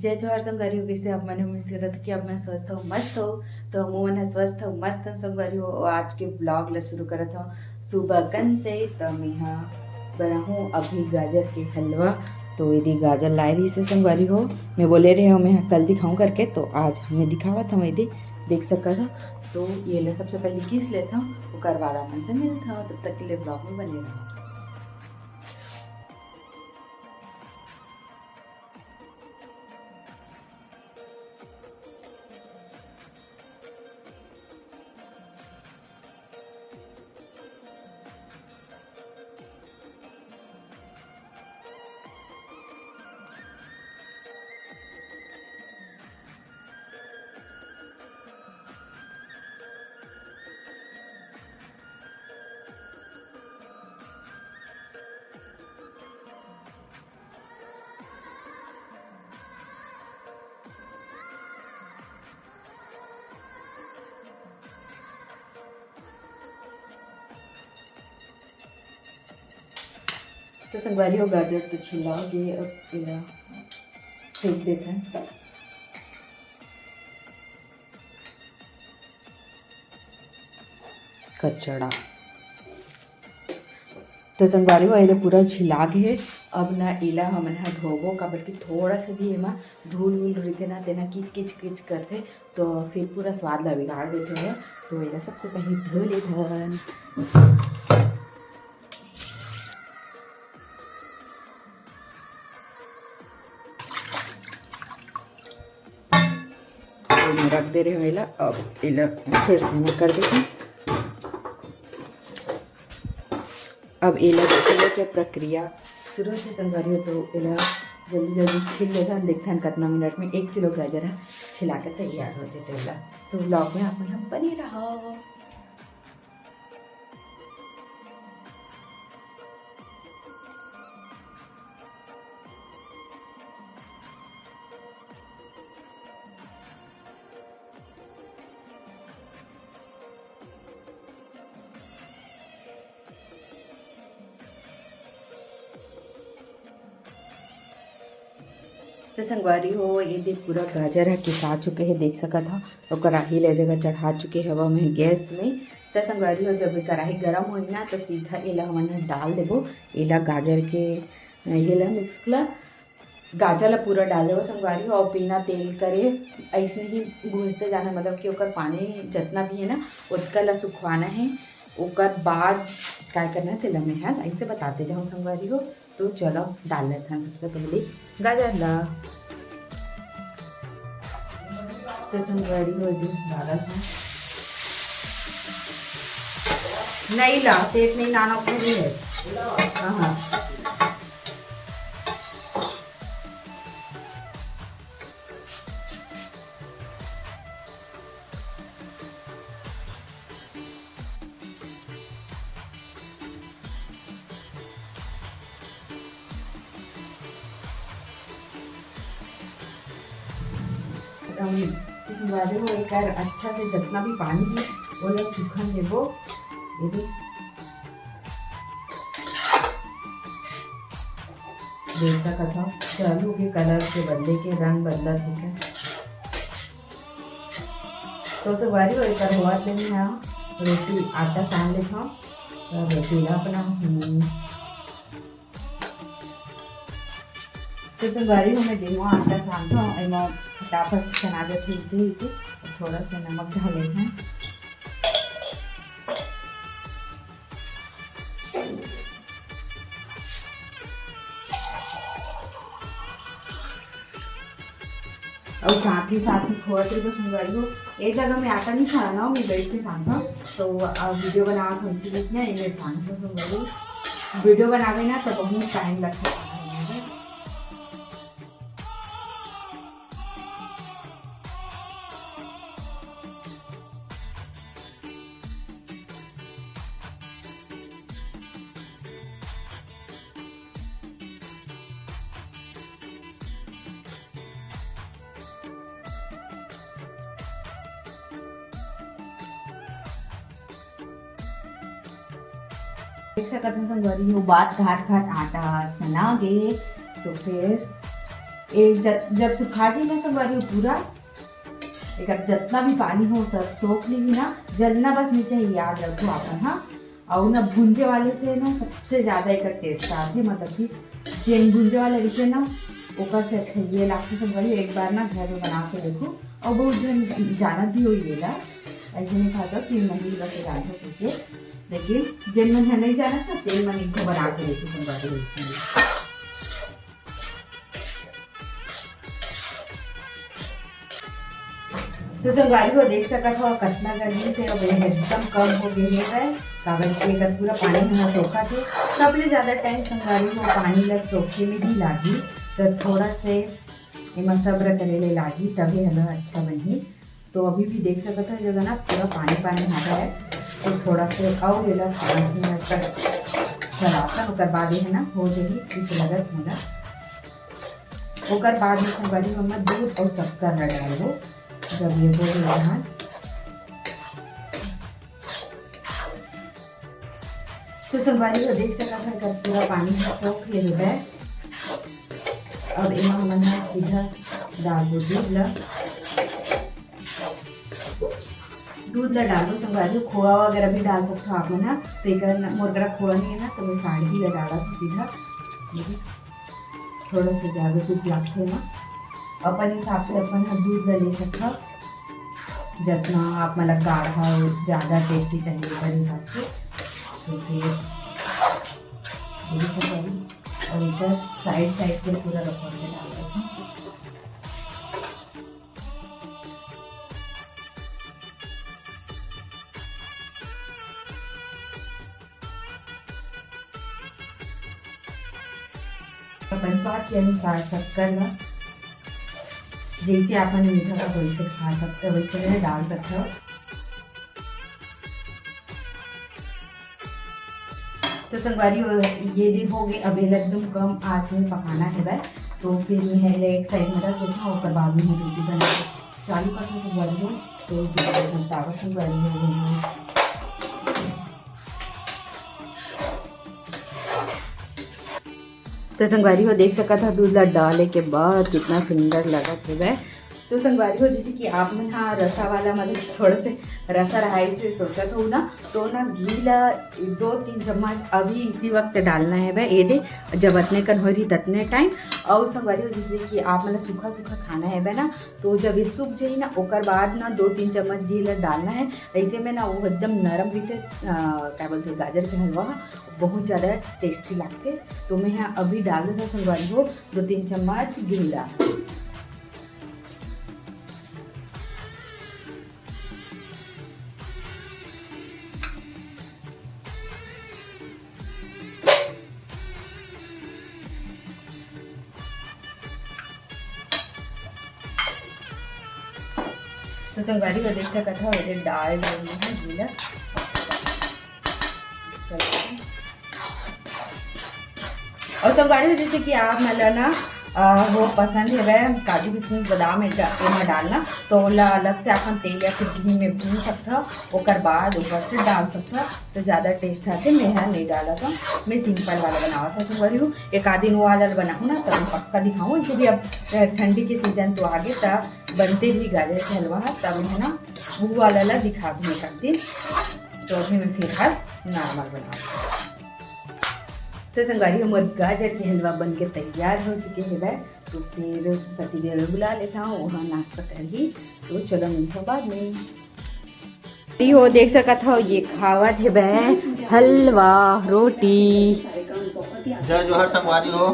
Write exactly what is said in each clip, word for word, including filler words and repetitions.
जय जोहार संगवारी हो, कइसे आप मन? उम्मीद करत हो कि आप मन स्वस्थ हो, मस्त हो। तो हमू मन ह स्वस्थ हो, मस्त हो संगवारी हो। और आज के vlog ला शुरू करत हो सुबह कन से। तो मेहा बनाहूँ अभी गाजर के हलवा। तो एदे गाजर लाए रहिस हे संगवारी हो, मैं बोले रहे हो मैं कल दिखाऊँ करके, तो आज मैं दिखावत हूँ, एदे देख सकत हो। तो ये ला सबसे पहले किस लेत हूँ, ओकर बाद आप मन से मिलत हूँ। तब तक के लिए vlog में बने रहो। तो संगवारी हो, गाजर तो छिला गे, अब एला फेंक देथन। कचड़ा। तो संगवारी हो, एदे पूरा छिला गे हे। अब ना एला हमन ह धोबो, काबर कि थोड़ा सा भी एमा धूल-वूल रहिथे ना, तेना किच किच किच करथे, तो फिर पूरा स्वाद ला बिगाड़ देथे हे। तो एला सबसे पहले धो लेथन। एमे रख दे रहे हो एला, अब एला फिर से मैं कर देती हूँ। अब एला छिले के प्रक्रिया शुरू होथे संगवारी हो, तो एला जल्दी जल्दी छील लेथन, देखथन कतना मिनट में एक किलो गाजर ह छिला के तैयार हो जथे। एला तो vlog में आप मन ह बने रहो। तो संगवारी हो, ये दे पूरा गाजर ह किसा चुके हे, देख सकत हव। अउ कढ़ाई ल ए जगह चढ़ा चुके हव मैं गैस में। त संगवारी हो, जब ये कढ़ाई गरम होही ना, तो सीधा एला हमन ह डाल देबो, एला गाजर के, ये ला मिक्स ला, गाजर ला पूरा डाल देबो संगवारी हो। अउ बिना तेल करे अइसने ही भूंजते जाना, मतलब कि ओकर पानी जतना भी है ना, ओतका ला सुखवाना है। ओकर बाद काय करना है, तेला मैं ह लाइन से बताते जाऊँ संगवारी हो। तो चलो डाल लेथन सबसे पहले गाजर ला। तो संगवारी हो दे डालत हन। नहीं ला, तेज नहीं लाना पड़ी है। हाँ, हाँ। अम, इस बारे में एकर अच्छा से जितना भी पानी है, वो लोग सूखन देबो। ये दे। देख सकत हव, आलू के कलर के बदले के रंग बदलत हे का। तो संगवारी हो, एकर होवत ले मैं हा रोटी आटा सान लेथव। तो रोटी ला अपना, हम्म, तो संगवारी हो, मैं गेहूं आटा सानथव, एमा फटाफट सना जाथे इसे ही के। थोड़ा सा नमक डाले हैं। अउ साथ ही साथ में खोआ तेल को संगवारी हो, ए जगह में आटा नहीं छाना हो, मैं बैठ के सानथव। तो अब वीडियो बनावत हव, इसीलिए ना, ये सानथव संगवारी। वीडियो बनावे ना तो बहुत टाइम लगता है। देख सकत हो संगवारी हो, बात घात घात आटा सना गे। तो फिर एक जब सुखा जी ना संगवारी हो पूरा, एक जतना भी पानी हो सब सोख ली ना, जलना बस नहीं चाहिए, याद रखो आपन। हाँ, और ना भूंजे वाले से ना सबसे ज्यादा एक टेस्ट आते, मतलब कि जेन भूंजे वाले रहिथे ना, ओकर से अच्छा ये लागथे संगवारी। एक बार ना घर में बना के देखो, और बहुत जन जानत भी हो ये ला, ऐसे नहीं खाता कि नहीं बस जानते हो, लेकिन जेन मन नहीं जानत ना, तेन मन इनको बना के देखो संगवारी हो इसमें। तो संगवारी हो देख सकत हो कतना गर्मी से अब एकदम कम हो गए हे, काबर कि एकर पूरा पानी ह सोखा थे। सबले ज्यादा टाइम संगवारी हो पानी ला सोखे में ही लागी, तो थोड़ा से एमा सब्र करे ले लागी, तभी हला अच्छा बनही। तो अभी भी देख सकत हो जगह ना पूरा पानी पानी हवय, तो थोड़ा से अउ एला चलाथन, ओकर बाद ये ना हो जाही, इस लगत मोला। ओकर बाद में संगवारी हो दूध और शक्कर ला डालबो। जब ये हो गया ना, तो संगवारी हो देख सकत है, एकर पूरा पानी ह सोख ले हवय। अब एमा हमन ह सीधा डालबो दूध ला। दूध ला डालबो संगवारी हो, खोआ वगैरह भी डाल सकथो आप मन ह। तो एकर न-, मोर करा खोआ नहीं है ना, तो मैं साढ़जी ला डालत हूँ सीधा। थोड़ा सा ज्यादा दूध लागथे ना, अपन हिसाब से अपन ह दूध ला ले सकथो, जतना आप मन ला गाढ़ा ज्यादा टेस्टी चाहिए ओकर हिसाब से। तो फिर और इधर साइड साइड के पूरा रखवा के डाल देते हैं। अपन स्वाद के अनुसार शक्कर ला, जैसे आप मन मीठा का वैसे खा सकते हो, वैसे में डाल सकते हो। तो संगवारी हो, ये दे हो गए, अब एला एकदम कम आंच में पकाना है भाई। तो फिर मैं एला एक साइड में रख देता हूँ, ओकर बाद में रोटी बना के चालू करता हूँ संगवारी हो। तो दो घंटा संगवारी हो गई है। तो संगवारी हो देख सकत हा, दूध ला डाले के बाद कितना सुंदर लगत हवय। तो संगवारी हो, जैसे कि आप मन हा रसा वाला, मतलब थोड़ा से रसा रहाई से सोचत हो ना, तो ना घी ला दो तीन चम्मच अभी इसी वक्त डालना है बे, ये दे जब अतने कन हो रही ततने टाइम। और संगवारी हो, जैसे कि आप मन ला सूखा सूखा खाना है बे ना, तो जब ये सूख जाई ना, ओकर बाद ना दो तीन चम्मच घी ला डालना है। ऐसे में ना वो एकदम नरम रहिथे, अ, क्या बोलते हैं, गाजर के हलवा ह बहुत ज़्यादा टेस्टी लागथे। तो मैं यहाँ अभी डाल देता संगवारी हो दो तीन चम्मच घी ला। तो संगवारी हो देख सकत हो, ये डाल देनी है घी ला। और संगवारी हो, जैसे कि आप मन ला ना, अ, वो पसंद है वह काजू किशमिश बादाम एमा डालना, तो ओला अलग से अपन तेल या फिर घी में भून सकत हो, ओकर बाद ऊपर से डाल सकत हो, तो ज़्यादा टेस्ट आथे। मैं हा नहीं डालत हूँ, मैं सिंपल वाला बनावत हूँ संगवारी हो। एक आध दिन वो वाला बनाऊँ ना, तब मैं पक्का दिखाऊँ। इसे भी अब, अ, ठंडी के सीजन तो आगे, तब बनते भी गाजर के हलवा है, तब मैं ना वो वाला ला दिखा दूँ एक आध दिन। तो अभी मैं फिलहाल नॉर्मल बनावत हूँ। तो संगवारी हो, मोर गाजर के हलवा बन के तैयार हो चुके हवय। तो फिर पतिदेव ला बुला लेता हूँ, वहाँ नाश्ता करही। तो चलो मिलते हैं बाद में। ये हो देख सकत हो, ये खावत हवय हलवा रोटी। जय जोहार संगवारी हो। तो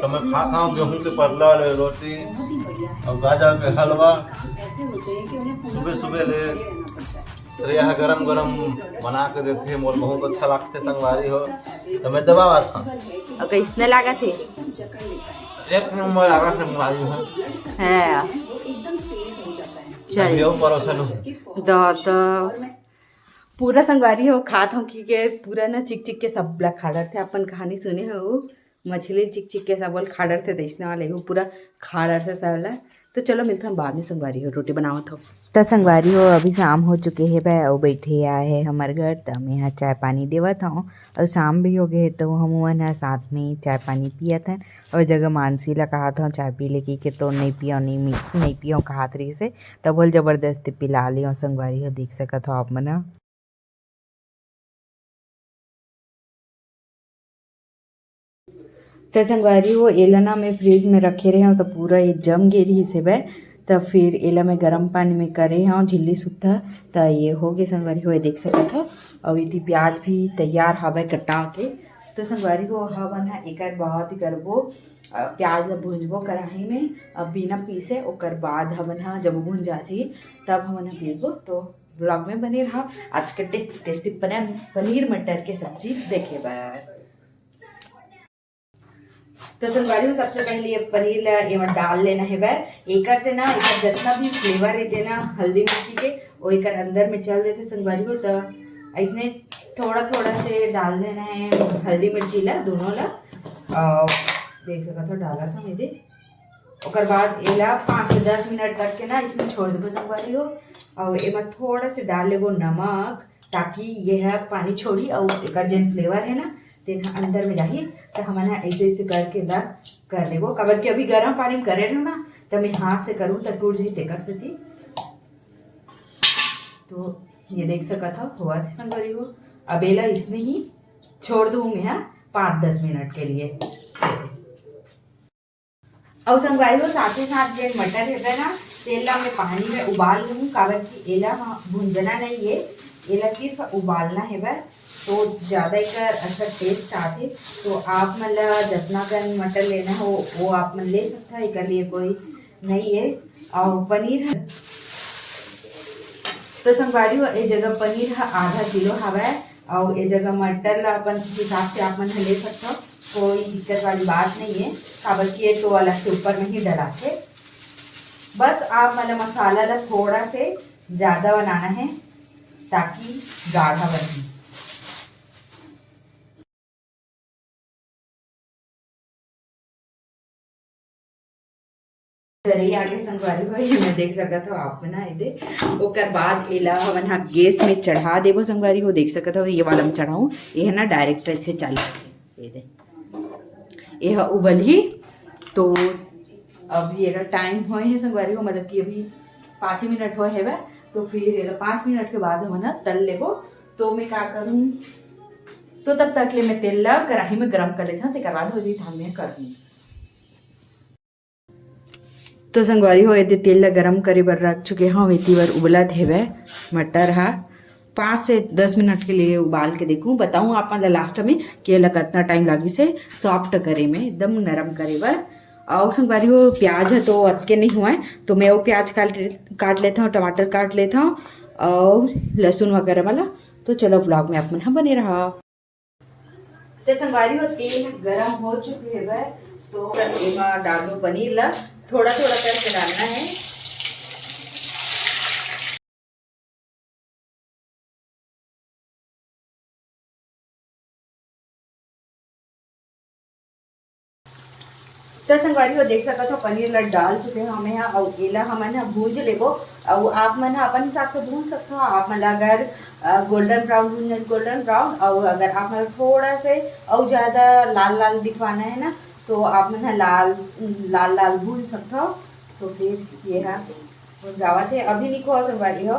मैं खाता हूँ गेहूं के पतला वाले रोटी और गाजर के हलवा। सुबह सुबह ले श्रेया गरम गरम बना के देथे, मोर बहुत अच्छा लागथे संगवारी हो। तो मैं दबावत हूँ। और कैसने लागत हे? एक नंबर लागत हे संगवारी हो। है। चल। अभी और परोसन हूँ। दो, दो। पूरा संगवारी हो खात हूँ कि के पूरा ना चिक चिक के सब ला खा डरथे। अपन कहानी सुने हो, मछली चिक चिक के सब ला खा डरथे, तइसने वाले हो पूरा खा डरथे सब ला। तो चलो मिलथन बाद में संगवारी हो, रोटी बनावत हो। त संगवारी हो, अभी शाम हो चुके हे बे, अउ बैठे आए हे हमर घर, त मैं ह चाय पानी देवत हूँ। अउ शाम भी हो गए, तो हम मन ह साथ में चाय पानी पियत हन। अउ जगह मानसी ला कहत हूँ चाय पी ले, कि के तो नहीं पियो, नहीं मी-, नहीं पियो कहत रहिस हे, तब बोल जबरदस्ती पिला लियो संगवारी हो, देख सकत हो आप मन ह। त संगवारी हो, एला ना मैं फ्रिज में रखे रहे हूँ, तो पूरा ये जम गे रहिस हेबे। त फिर एला मैं गरम पानी में करे हूँ झिल्ली सुत्था। त ये हो गए संगवारी हो, ये देख सकत हो। अउ इति प्याज भी तैयार हवय कटा के। तो संगवारी हो, हमन ह एकर बाद करबो, अ, प्याज ला भूंजबो कढ़ाई में, अ, बिना पीसे। ओकर बाद हमन ह जब भूंजा जाही, तब हमन ह पीसबो। तो ब्लॉग में बने रहा आज के टेस्टी टेस्टी पनीर, पनीर मटर के सब्जी देखे बर। तो संगवारी हो, सबसे पहले ये पनीर ला एमा डाल लेना हे बे। एकर से ना, एकर जितना भी फ्लेवर रहते ना हल्दी मिर्ची के, वो एकर अंदर में चल देते संगवारी हो। तो इसने थोड़ा थोड़ा से डाल देना है हल्दी मिर्ची ला, दोनों ला। और देख सकत हो, डाला था मैं दे। ओकर बाद एला पाँच से दस मिनट तक के ना इसमें छोड़ देबो संगवारी हो। और एमा थोड़ा से डाल लेबो नमक, ताकि ये ह पानी छोड़ी और एकर जेन फ्लेवर है ना, तेन ह अंदर में जाही। तो हमन ह ऐसे ऐसे करके ला कर लेबो, काबर कि अभी गर्म पानी में करे रहो ना, तो मैं हाथ से करूँ तो टूट जाही, तेकर सेती। तो ये देख सकत हो, होवत हे संगवारी हो। अब एला इसने ही छोड़ दूँ मैं ह पाँच दस मिनट के लिए। अउ संगवारी हो, साथ ही साथ जे मटर हेबे ना, तेल ला मैं पानी में उबाल लूँ, काबर कि एला ह भुंजना नहीं है, एला सिर्फ उबालना हेबे, तो ज़्यादा एकर अच्छा टेस्ट आथे। तो आप मन ला जितना कन मटर लेना हो, वो आप मन ले सकता है, एकर लिए कोई नहीं है। और पनीर ह, तो संगवारी हो, ए जगह पनीर ह आधा किलो हवय, अउ ए जगह मटर ला अपन हिसाब से आप मन ह ले सकथव, कोई दिक्कत वाली बात नहीं है, काबर कि ये तो अलग से ऊपर में ही डलाथे। बस आप मन ला मसाला ला थोड़ा से ज़्यादा बनाना है, ताकि गाढ़ा बने। चरई आगे संगवारी हो, ये मैं देख सकत हो आप मन ह, ये दे। ओकर बाद एला हमन ह गैस में चढ़ा देबो संगवारी हो, देख सकत हो ये वाला में चढ़ाऊँ, ये है ना डायरेक्ट ऐसे चालू, ये दे, ये ह उबलही। तो अभी एला टाइम होए हे संगवारी हो, मतलब कि अभी पाँच ही मिनट होए हेवय, तो फिर एला पाँच मिनट के बाद हमन ह तल लेबो। तो मैं का करूँ, तो तब तक ले मैं तेल ला कढ़ाई में गरम कर लेथन, तेकर बाद हो जाही, धान में करहूँ। तो संगवारी हो, एदे तेल ला गरम करे बर रख चुके हव, एती बर उबलत हेवय मटर हा। पाँच से दस मिनट के लिए उबाल के देखूँ, बताऊँ आप मन ला लास्ट में कि एला कतना टाइम लागिस हे सॉफ्ट करे में, एकदम नरम करे बर। अउ संगवारी हो, प्याज ह तो अतके नहीं हुआ है, तो मैं वो प्याज काट, काट लेता हूँ, टमाटर काट लेता हूँ, और लहसुन वगैरह वाला। तो चलो, ब्लॉग में आप मन ह बने रहा। तो संगवारी हो, तेल गरम हो चुके हे बे, तो एमा डाल दो पनीर ला, थोड़ा थोड़ा करके डालना है। तो संगवारी हो, देख सकत हो, पनीर ला डाल चुके हो हमें यहाँ, अउ एला हमन ह भूंज लेबो। अउ आप मन ह अपन हिसाब से भूंज सकत हो। आप मन ला अगर, अ, गोल्डन ब्राउन भूंजना, गोल्डन ब्राउन, अउ अगर आप मन ला थोड़ा से अउ ज़्यादा लाल लाल दिखवाना है ना, तो आप मन ह लाल, लाल लाल भूंज सकत हो। तो फिर ये ह भुंजावत हे, अभी नहीं खोआ संगवारी हो,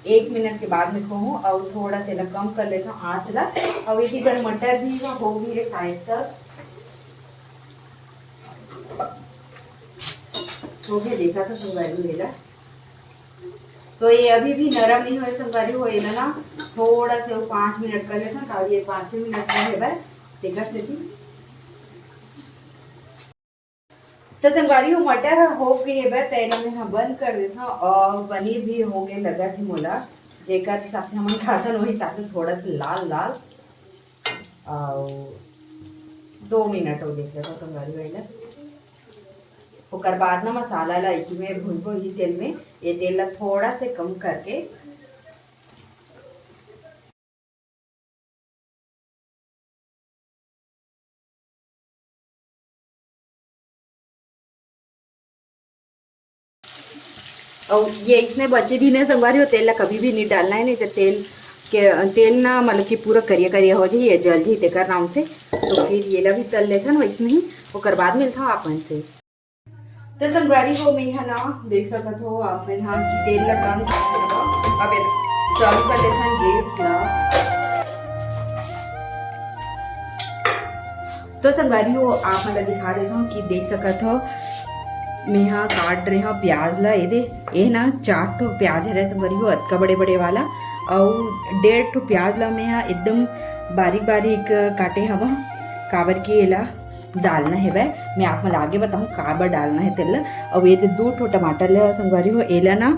एक मिनट के बाद में खोहूँ अउ थोड़ा से ला कम कर लेता हूँ आँच ला। अउ इधर मटर भी हो गई है साइड तक, हो गया, देखा था संगवारी हो एला। तो ये अभी भी नरम नहीं हुआ संगवारी हो, एला ना थोड़ा से वो पाँच मिनट कर लेता हूँ, ताकि ये पाँच मिनट में हेबे, तेकर से भी। तो संगवारी हो, मटर ह हो गे हेबे, त एला मैं ह बंद कर देथव। अउ पनीर भी हो गे लगत हे मोला, जेकर हिसाब से हमन खाथन, वही हिसाब से थोड़ा सा लाल लाल। अउ दो मिनट हो देख लेथव संगवारी हो एला। ओकर बाद ना मसाला ला इही में भूनबो, इही तेल में। ये तेल ला थोड़ा से कम करके अउ ये इसने बचे दिन हे संगवारी हो, तेल ला कभी भी नहीं डालना है, नहीं तो तेल के, तेल ना मतलब कि पूरा करिया करिया हो जाही, ये जल जाही तेकर नाम से। तो फिर ये ला भी तल लेथन वैसने ही, ओकर बाद मिलथन आप मन से। तो संगवारी हो, मैं हा ना देख सकत हो आप मन हा कि तेल ला कम कर देबो। अब ये चालू कर देथन गैस ला। तो संगवारी हो, आप मन ला दिखा देथव कि देख सकत हो, मैं हा काट रहे हव प्याज ला। ये दे, ये ना चार ठो प्याज हरे संगवारी हो, अतका बड़े बड़े वाला, अउ डेढ़ ठो प्याज ला मैं हा एकदम बारीक बारीक काटे हव, काबर कि एला डालना हेवय। मैं आप मन ला आगे बताहूँ काबर डालना हे तेला। अउ ये दे दू ठो टमाटर ला संगवारी हो, एला ना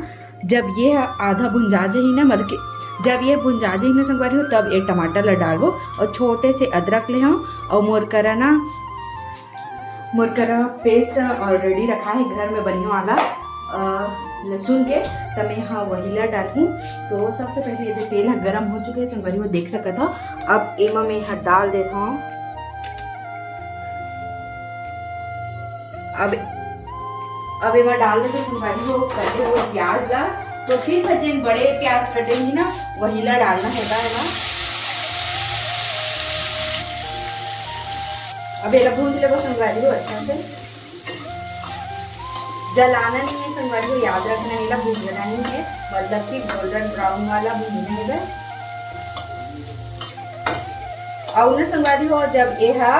जब ये ह आधा भुंजा जाही ना, मतलब कि जब ये भुंजा जाही ना संगवारी हो, तब ये टमाटर ला डालबो। अउ छोटे से अदरक ले हव, अउ मोर करा ना, मोर करा पेस्ट already रखा है घर में बने वाला, अ, लहसुन के, त मैं हा वही ला डालहूँ। तो सबसे पहले ये तेल ह गरम हो चुके हे संगवारी हो, देख सकत हो। अब एमा मैं हा डाल देत हव। अब, अब एमा डाल देथे संगवारी हो कटे हुए प्याज ला। तो सिर्फ जेन बड़े प्याज कटे ही ना, वही ला डालना हेगा एमा। अब एला भूंज लेबो संगवारी हो अच्छा से। जलाना नहीं है संगवारी हो, याद रखना, एला भूंजना नहीं है, मतलब कि गोल्डन ब्राउन वाला भूंजना है बस। अउ ना संगवारी हो, जब ये हा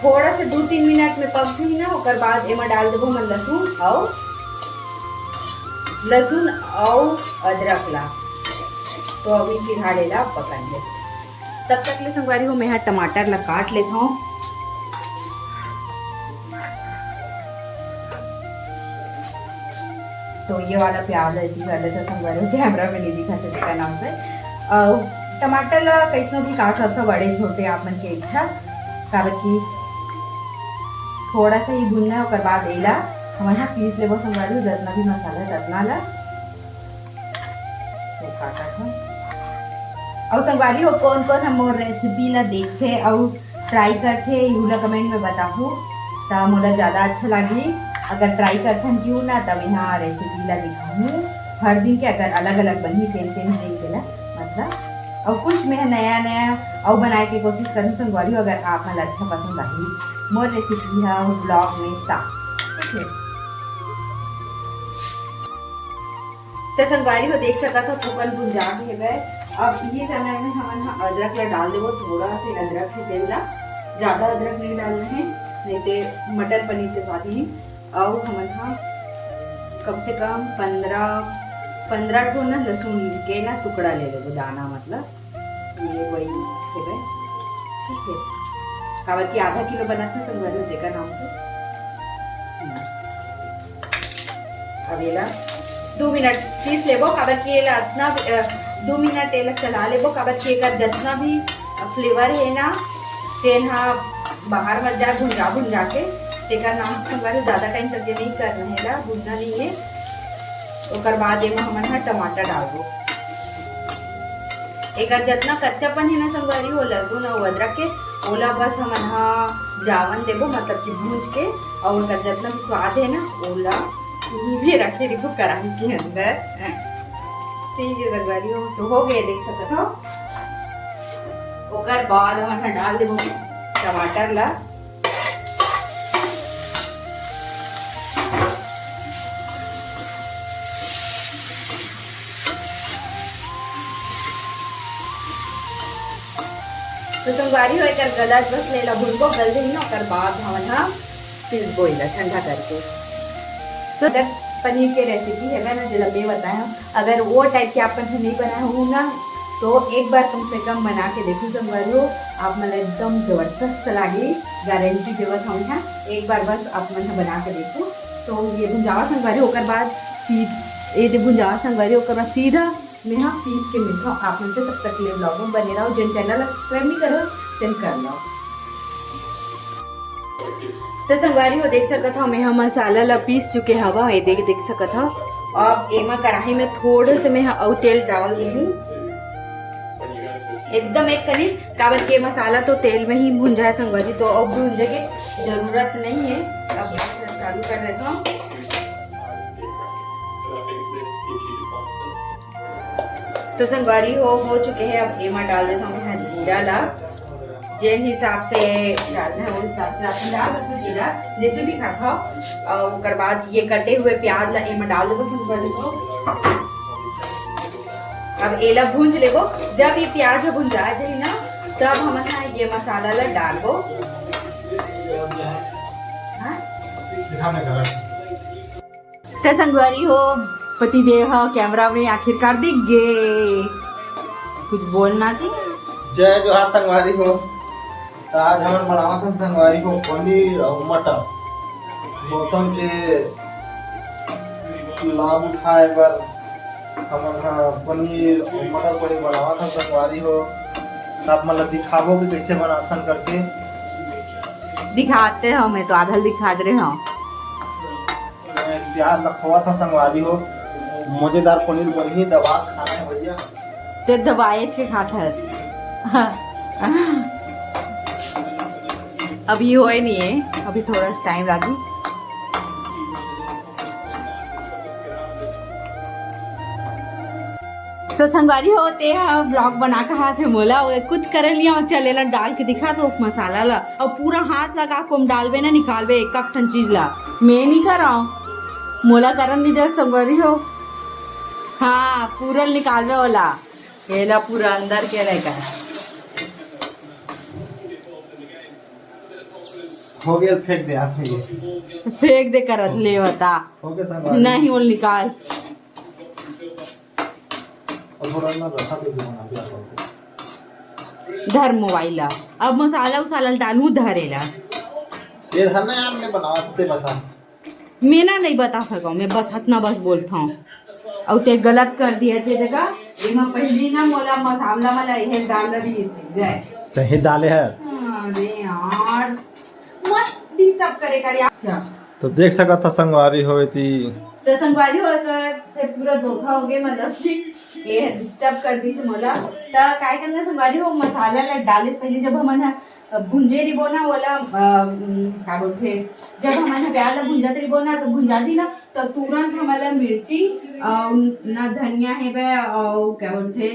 थोड़ा से दू तीन मिनट में पक जाही ना, ओकर बाद एमा डाल देबो हमन लहसुन अउ, लहसुन अउ अदरक ला। तो अभी फिलहाल एला पकन दे। तब तक ले संगवारी हो, मैं हा टमाटर ला काट लेत हव। तो ये वाला प्याज है, इसी वाले से संगवारी हो, कैमरा में नहीं दिखा सकता नाम से। अउ टमाटर ला कैसनो भी काट सकथो, बड़े छोटे आप मन के इच्छा, काबर कि थोड़ा सा ही भुनना है। ओकर बाद एला हमन हा पीस लेबो संगवारी हो, जतना भी मसाला है ततना ला। तो काटत हव। अउ संगवारी हो, कौन कौन ह मोर रेसिपी ला देखथे अउ ट्राई करथे, इहू ला कमेंट में बताहू, त मोला ज्यादा अच्छा लागही। अगर ट्राई करथन किहू ना, त मैं हा रेसिपी ला दिखाहूँ हर दिन के, अगर अलग अलग बनही तेन तेन दिन के ला, मतलब। अउ कुछ मैं हा नया नया अउ बनाए के कोशिश करहूँ संगवारी हो, अगर आप मन ला अच्छा पसंद आही मोर रेसिपी हा ब्लॉग में, त ठीक है। तो संगवारी हो, देख सकत हो, थोकन भुंजा गे हवय। अब ये समय में हमन हा अदरक ला डाल देबो, थोड़ा से अदरक हे तेन ला, ज्यादा अदरक नहीं डालना है, नहीं ते मटर पनीर के स्वाद ही। अउ हमन हा कम से कम पंद्रह, पंद्रह ठो ना लहसुन के ना टुकड़ा ले लेबो, दाना मतलब। ये वही हेवय। ठीक है, काबर कि आधा किलो बनत हे संगवारी हो, जेकर नाम से। हम्म। अब एला दू मिनट पीस लेबो, काबर कि एला अतना, अ, दू मिनट एला चला लेबो, काबर कि एकर जतना भी, अ, फ्लेवर हे ना, तेन हा बाहर मत जाए, भुंजा भुंजा के। तेकर नाम से संगवारी हो, ज्यादा टाइम तक ये नहीं करना है, एला भुनना नहीं है। ओकर बाद एमा हमन हा टमाटर डालबो। एकर जतना कच्चापन हे ना संगवारी हो, लहसुन अउ अदरक के, ओला बस हमन हा जावन देबो, मतलब कि भूंज के, अउ एकर जतना भी स्वाद हे ना, ओला इही में रखे रहिबो कढ़ाई के अंदर। ठीक है संगवारी हो, तो हो गए, देख सकत हो। ओकर बाद हमन हा डाल देबो टमाटर ला। तो संगवारी हो, एकर गलत बस ले ला भुनबो, गल जाही ना, ओकर बाद हमन हा पीसबो एला ठंडा करके। तो अगर पनीर के रेसिपी है ना, जेला मैं बताया हूँ, अगर वो टाइप के आप मन नहीं बनाए हो ना, तो एक बार कम से कम बना के देखो संगवारी हो, आप मन एकदम जबरदस्त लागी, गारंटी देवत हूँ मैं। एक बार बस आप मन बना के देखो। तो ये भुंजावा संगवारी, ओकर बाद सीध-, ये दे भुंजावा संगवारी, ओकर बाद सीधा मैं हा पीस के मिलता हूँ आप मन से। तब तक ले ब्लॉग में बने रहो, जिन चैनल ला सब्सक्राइब नहीं करो, तेन कर लो। तो संगवारी हो, देख सकत हो, मैं हा मसाला ला पीस चुके हवा। ये देख, देख सकत हो, अब एमा कढ़ाई में थोड़े से मैं हा अउ तेल डाल दूँ, एकदम एक कनी, काबर के मसाला तो तेल में ही भुंजा है संगवारी, तो अब भुंजे के जरूरत नहीं है। अब गैस चालू कर देता हूँ। तो संगवारी हो, हो चुके हे। अब एमा डाल देथंव मैं जीरा ला, जेन हिसाब से डालना हे, वो हिसाब से आप डाल सकते हो जीरा, जैसे भी खात हो। और ओकर बाद ये कटे हुए प्याज ला एमा डाल देबो संगवारी हो। अब एला भूंज लेबो। जब ये प्याज भुंजा जाही ना, तब हमन हा ये मसाला ला डालबो। हाँ? त संगवारी हो, पतिदेव ह कैमरा में आखिरकार दिख गे। कुछ बोलना थी? जय जोहार संगवारी हो। त आज हमन बनावत हन संगवारी हो पनीर अउ मटर। मौसम के लाभ उठाए बर हमन ह पनीर अउ मटर पनीर बनावत हन संगवारी हो। त आप मन ल दिखाबो कि कइसे बनाथन करके। दिखाते हो, मैं तो आधा दिखा रहे हूँ। प्याज ला खोवत हव संगवारी हो, मजेदार पनीर बनही, दबा खाना है भैया। ते दबाए छे खात हस। अभी होए नहीं है, अभी थोड़ा टाइम लागी। तो संगवारी हो, ते ह ब्लॉग बना कहा थे मोला, वो कुछ करे लिया, चल एला डाल के दिखा तो मसाला ला, और पूरा हाथ लगा कोम डालबे ना, निकालबे एक एक ठन चीज ला। मैं नहीं कराऊं, मोला करन नहीं दे संगवारी हो। हाँ, पूरा निकालबे ओला, एला पूरा अंदर के रहेगा। हो गया, फेंक दे आप, ये। फेंक दे करत ले बता। हो गया संगवारी। नहीं, वो निकाल। अब थोड़ा ना रखा दे दो, बना दिया आपको। धर मोबाइल ला। अब मसाला उसाला डालू धरेला। ये धर ना यार, मैं बनावत ते बता। मैं ना नहीं बता सकूं, मैं बस हतना बस बोलता हूँ। और ते गलत कर दिया जे जगह, एमा पहली ना मोला मसाला वाला ये डाल रही है, गए। कहीं डाले है? अरे यार, मत डिस्टर्ब करे कर यार। अच्छा। तो देख सकत ह संगवारी हो एती। तो संगवारी हो एकर से पूरा धोखा हो गए, मतलब कि ये डिस्टर्ब कर दी से मोला। त काय करना संगवारी हो, मसाला ला डाले से पहले जब हमन ह भुंजे रिबो ना, ओला, अ, उम, का बोलथे, जब हमन ह प्याज ला भुंजत रिबो ना, तो भुंजा दी ना, तो तुरंत हमन ला मिर्ची, अ, ना धनिया हेबे, अउ का बोलथे,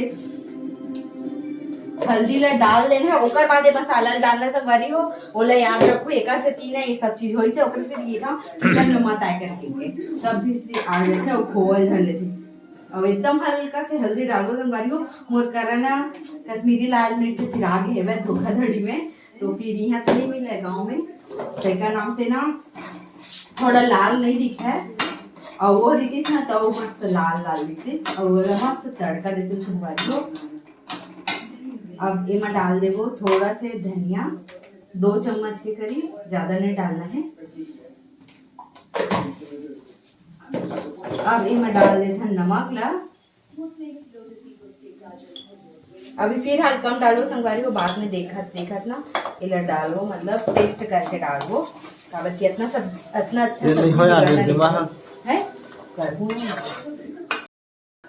हल्दी ला डाल देना है, ओकर बाद ये मसाला ला डालना संगवारी हो। ओला याद रखो, एकर से तीन ये सब चीज होइसे, ओकर से ये था, किचन में मत आए करके, तब भी से आ जाथे, अउ खोवल धर लेथे। अउ एकदम हल्का से हल्दी डालबो संगवारी हो, मोर करा ना कश्मीरी लाल मिर्च सिरा गे हेवय धोखाधड़ी में, तो फिर यहाँ तो नहीं मिले गाँव में, तेकर नाम से ना थोड़ा लाल नहीं दिखता है। और वो रितिश ना तो मस्त लाल लाल रितिश, और वो मस्त तड़का देते संगवारी हो। अब एमा डाल देबो थोड़ा से धनिया, दो चम्मच के करीब, ज्यादा नहीं डालना है। अब एमा डाल देथन नमक ला। अभी फिलहाल कम डालबो संगवारी हो, बाद में देखत देखत ना एला डालबो, मतलब टेस्ट करके डालबो, काबर कि इतना सब, इतना अच्छा ये नहीं सब्जी हो यार, बिगड़ना ये नहीं दिमाग चाहिए। है? करबो ना।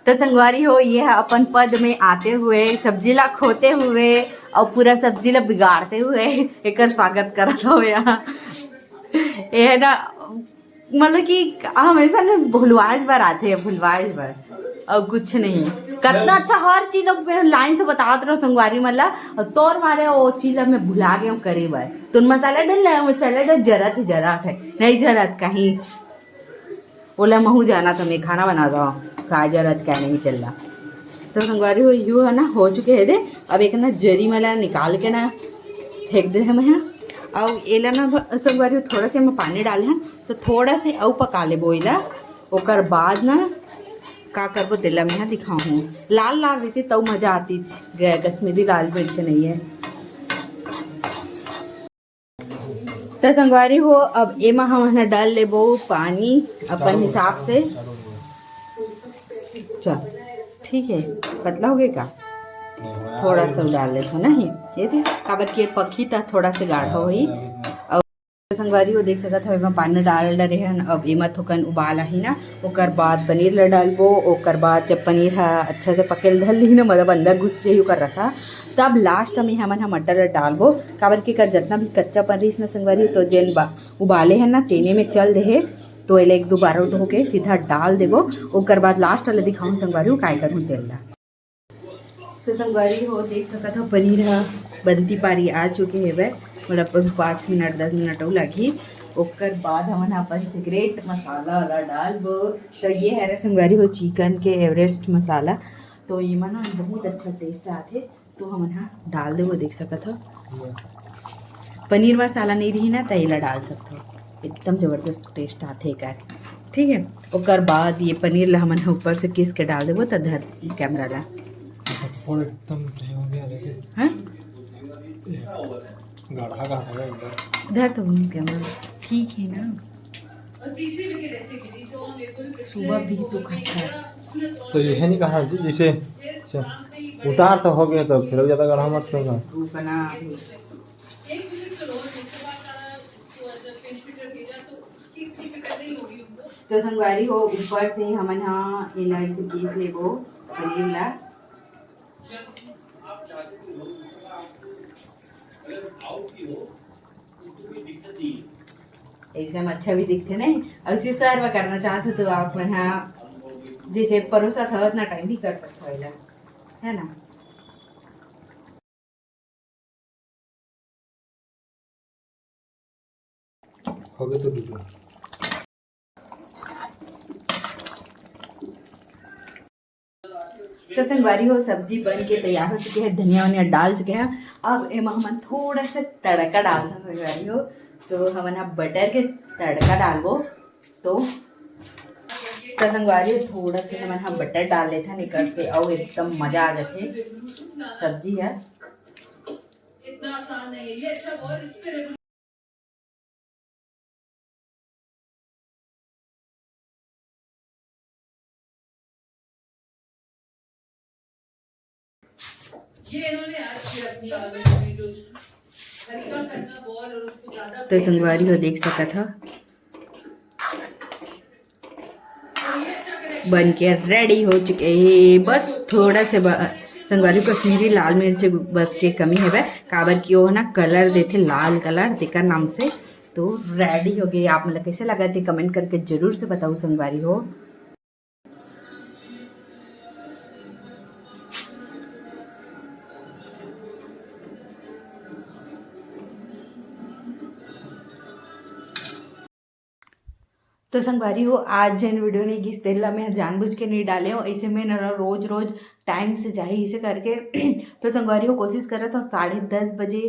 तो संगवारी हो, ये है अपन पद में आते हुए, सब्जी ला खोते हुए और पूरा सब्जी ला बिगाड़ते हुए एकर स्वागत करत हो यहाँ। ये है ना, मतलब कि हमेशा ने भुलवाए बर आते हैं, भुलवाए बर, और कुछ नहीं। कितना अच्छा हर चीज लोग लाइन से बतात रहो संगवारी मन ला, और तोर मारे वो चीज ला मैं भुला गए करे बर। तुम मसाला डल रहे, मसाला डल जरत ही जरत है, नहीं जरत कहीं। ओला महू जाना तो मैं खाना बना दो, का जरत का नहीं चल रहा। तो संगवारी हो, यू है ना, हो चुके है दे। अब एक ना जरी मला निकाल के ना फेंक दे हम यहाँ। और एला ना भ-, संगवारी हो, थोड़ा से हम पानी डाले हैं, तो थोड़ा से अउ पका लेबो एला। ओकर बाद ना का करबो, तेला मैं यहाँ दिखाऊँ। लाल लाल रहती तब मजा आती, ग-, कश्मीरी लाल मिर्च नहीं है। तो संगवारी हो, अब एमा हमन ह डाल लेबो पानी अपन हिसाब से। चल, ठीक है, पतला हो गए का? थोड़ा सा डाल लेथो नहीं, ये दे, काबर कि ये पकी त थोड़ा से गाढ़ा होही। और संगवारी हो, देख सकत हव, एमा पानी डाल डरे हन। अब एमा थोकन उबाल आही ना, ओकर बाद पनीर ला डालबो। ओकर बाद जब पनीर ह अच्छा से पके ल धर लिही ना, मतलब अंदर घुस जाही ओकर रसा, तब लास्ट में हमन ह मटर ला डालबो। काबर कि एकर जतना भी कच्चापन रहिस ना संगवारी, तो जेन बा-, उबाले हन ना, तेने में चल देहे। तो एला एक दो बार तो होके सीधा डाल देबो, ओकर बाद लास्ट वाला दिखाऊं संगवारी हो काय करूँ तेल ला। तो संगवारी हो देख सकत हो पनीर ह बनती पारी आ चुके हेवय, मतलब अभी पाँच मिनट दस मिनट अउ लगही। ओकर बाद हमन ह अपन सीक्रेट मसाला वाला डालबो। तो ये हरे संगवारी हो चिकन के एवरेस्ट मसाला, तो ये मन बहुत अच्छा टेस्ट आथे। तो हमन ह डाल देबो, देख सकत हो पनीर मसाला नहीं रही ना, त एला डाल सकत हो, एकदम जबरदस्त टेस्ट आथे एकर। ठीक है, ओकर बाद ये पनीर ला हमन ह ऊपर से किस के डाल देबो, त धर कैमरा ला। थोड़ा एकदम नहीं हो गया, लेकिन हाँ? गाढ़ा गाढ़ा है एकदम। धर तो हूँ कैमरा, ठीक है ना? सुबह भी तो खाता है। तो ये है नहीं कहा जी, जिसे से उतार तो हो गया, तो फिर ज़्यादा गाढ़ा मत करना। वो बना अभी। तो संगवारी हो, ऊपर से हमन हा एला ऐसे पीस लेबो पनीर ला। ऐसे में अच्छा भी दिखते नहीं, और इसे सर्व करना चाहते हो तो आप मन हा जैसे परोसा था उतना टाइम भी कर सकते हो एला, है ना? हो गए तो वीडियो। तो संगवारी हो, सब्जी बन के तैयार हो चुके हैं, धनिया वनिया डाल चुके हैं। अब एमा हमन थोड़ा सा तड़का डालना संगवारी हो, तो हमन ह बटर के तड़का डालबो। तो तो संगवारी हो, थोड़ा सा हमन ह बटर डाल लेथन एकर से, अउ एकदम मजा आ जाथे सब्जी ह। तो संगवारी हो देख सकत ह, बन के रेडी हो चुके हे। बस थोड़ा से ब-, संगवारी, कश्मीरी लाल मिर्च बस के कमी हवे, काबर कि वो ना कलर देथे लाल कलर, तेकर नाम से। तो रेडी हो गए। आप मन ला कैसे लगा थे कमेंट करके जरूर से बताओ संगवारी हो। तो संगवारी हो, आज जेन वीडियो नहीं गिस तेला मैं जानबूझ के नहीं डाले हूँ, ऐसे मैं ना रोज रोज टाइम से जाही इसे करके। तो संगवारी हो, कोशिश करत हूँ साढ़े दस बजे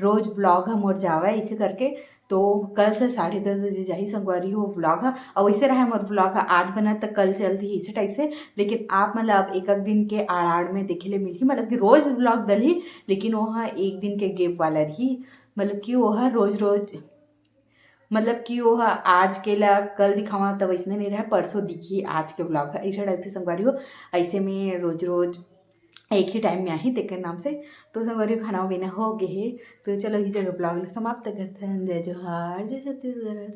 रोज व्लॉग ह मोर जावे इसे करके। तो कल से साढ़े दस बजे जाही संगवारी हो व्लॉग ह। और वैसे रहा मोर व्लॉग ह आज बना त कल चल दी इसे टाइप से, लेकिन आप मतलब एक एक दिन के आड़ आड़ में देखे ले मिलही, मतलब कि रोज व्लॉग डलही, लेकिन वो ह एक दिन के गैप वाला रही, मतलब कि वो ह रोज रोज, मतलब कि वो ह आज के ला कल दिखावा त वैसने नहीं रहे, परसों दिखी आज के व्लॉग ह, ऐसे टाइप से संगवारी हो। ऐसे में रोज रोज एक ही टाइम में आही तेकर नाम से। तो संगवारी हो, खाना पीना हो गए हे, तो चलो इस जगह व्लॉग ला समाप्त करते हैं। जय जोहार, जय छत्तीसगढ़।